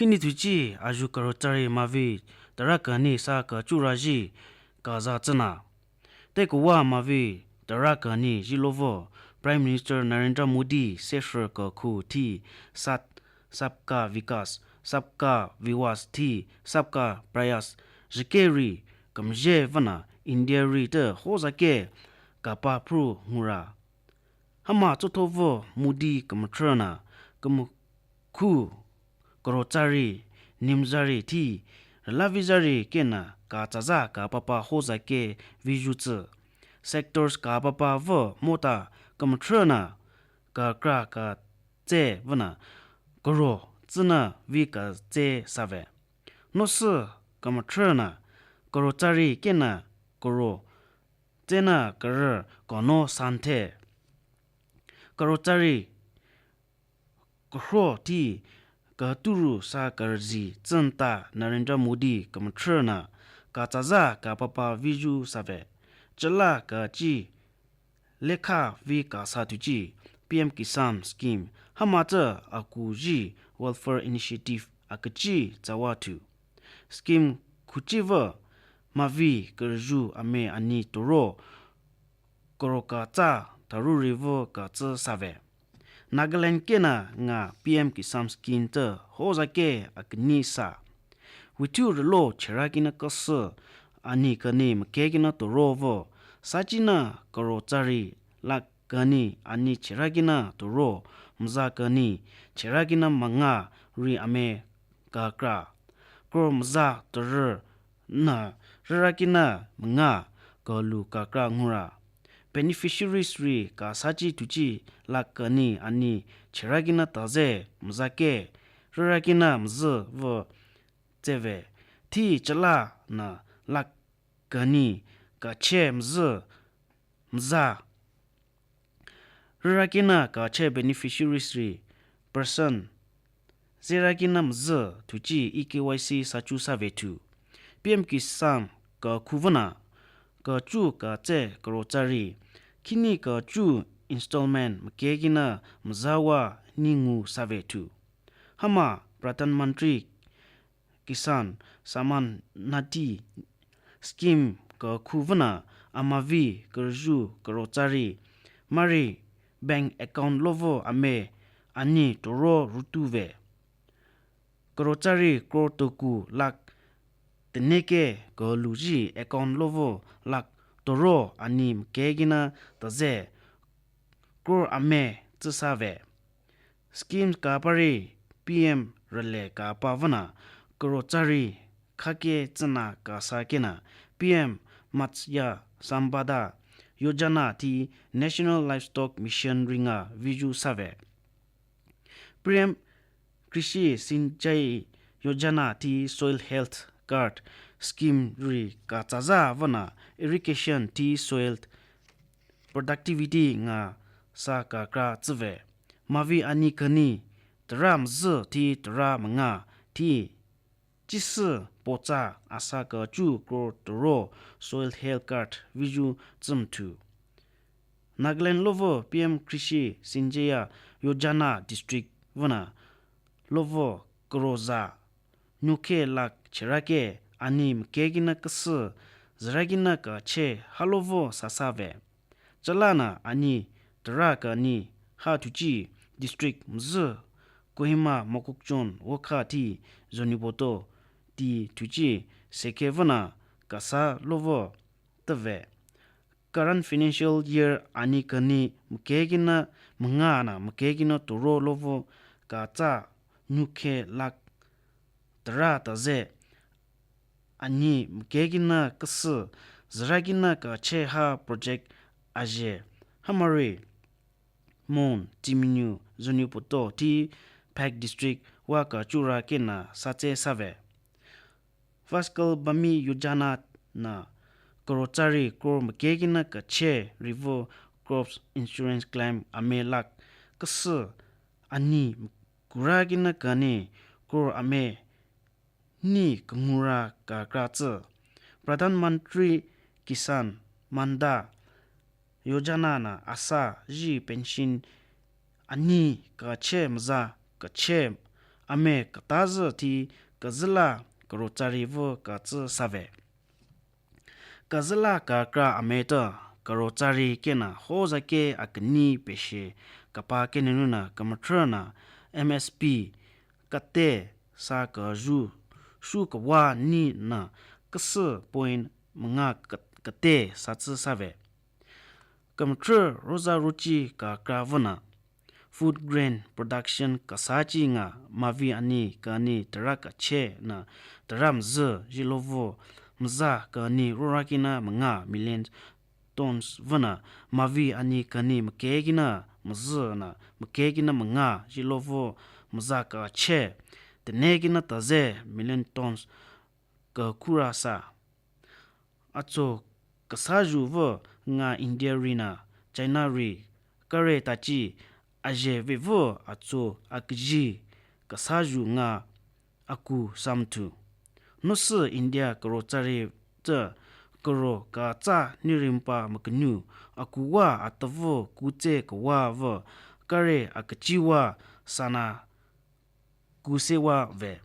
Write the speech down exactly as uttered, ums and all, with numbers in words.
Ini thuchi ayu karo chari mavi tara kani sa kachura ji kaza tsüna. Te kowa mavi tara kani ji lovo Prime Minister Narendra Modi sesher kakhu thi sat Sabka Vikas, Sabka Viwas thi Sabka Prayas jikeri kamje vana India ri te hozake kapa pru ngura. Hama chothovo Modi kamatrana kamakhu karo chari nimzari thi ralavi zari kena kachaza kapapa hozake viju tsü. Sectors kapapa vo mota kamatrana kakra katse vana karo tsüna vi katse save. Nosü kamatrana karo chari kena karo tsena karar kono santhe. Karo chari kahro thi katuru sa karzi tsünta Narendra Modi kamatrana kachaza kapapa viju save. Chala kachi lekha vi kasa thuchi P M Kisan Scheme hama tsü akuji Welfare Initiative akachi tsawa thu. Scheme khuchiva mavi karju ame ani toro karo katsa taruri vo katsü save. Nagaland kena nga P M Kisan Scheme te hozake akani sa. Withu ralo chera kina kasü ani kani make kina toro vo. Sachina karo chari lak kani ani chera kina toro mza kani chera kina manga ri ame kakra. Kro mza toro na rara kina manga kalu kakra ngura. Beneficiaries ri kasachi thuchi lak kani ani chera kina taze mzake rara kina mzü vo tseve. Thi chala na lak kani kache mzü mza rara kina kache beneficiaries ri person zera kina mzü thuchi E K Y C sachu save thu. P M Kisan kakhu vana kachu katse karo chari khini kachu installment make kina mzawa ningu save thu. Hama Pradhan Mantri Kisan Samman Nidhi Scheme kakhu vana amavi karju karo chari mari bank account lovo ame ani toro rutuve. Karo chari kro toku lak teneke kaluji account lovo lak toro ani make kina taze kro ame tsü save. Scheme kapari P M rale kapa vana karo chari khake tsüna kasa kena P M Matsya Sampada Yojana thi National Livestock Mission ri nga viju save. P M Krishi Sinchai Yojana thi Soil Health Card Scheme ri kachaza vana irrigation thi soil productivity nga sa kakra tsüve. Mavi ani kani tara mzü thi tara manga thi chisü potsa asa kachu kro toro soil health card viju tsümthu. Nagaland lovo P M Krishi Sinchai Yojana district vana lovo kro za nyukhe lak cherake ani make kina kasü zera kina kache halovo sasave. Chalana ani tara kani ha thuchi district mzü Kohima, Mokokchung, Wokha thi Zunheboto thi thuchi sekhe vana kasa lovo tave. Current financial year ani kani make kina manga na make kina toro lovo katsa nyukhe lak tara taze ani make kina kasü zera kina kache ha project aje. Hamari Mon, Timinyu, Zunheboto thi Phek district wa kachura kena satse save. Vascal Bhumi Yojana na kro chari kro make kina kache rivo crops insurance claim ame lak kasü ani kura kina kani kro ame ni kangura kakra tsü. Pradhan Mantri Kisan Manda Yojana na asa ji pension ani kache mza kache Ame katazü thi kazüla karo tsari vü katsü save. Kazüla kakra ame tü karo tsari kenü hozake aküni peshe kapa kenününü kümüthrünü M S P kate sa kayu shu kawa ninü kasü point münga ka- kate satsü save. Kümüthrü roza rochi kakra vünü food grain production kasachi nga mavi ani kani tara kache nü tara müzü jilo vü müza kani rora kinü münga million tons vünü mavi ani kani müke kinü müzü nü müke kinü münga jilo vü müza kache tene kinü taze million tons kakhura sa. Acho kasaju vü nga India ri nü China ri kare tachi aje ve vü acho aküji kasaju nga aku samthu. Nusü India karo tsari tsü karo katsa nirimpa mükünyu aku wa atavü kutse kawa vü kare aküchiwa sanü kusewa ve.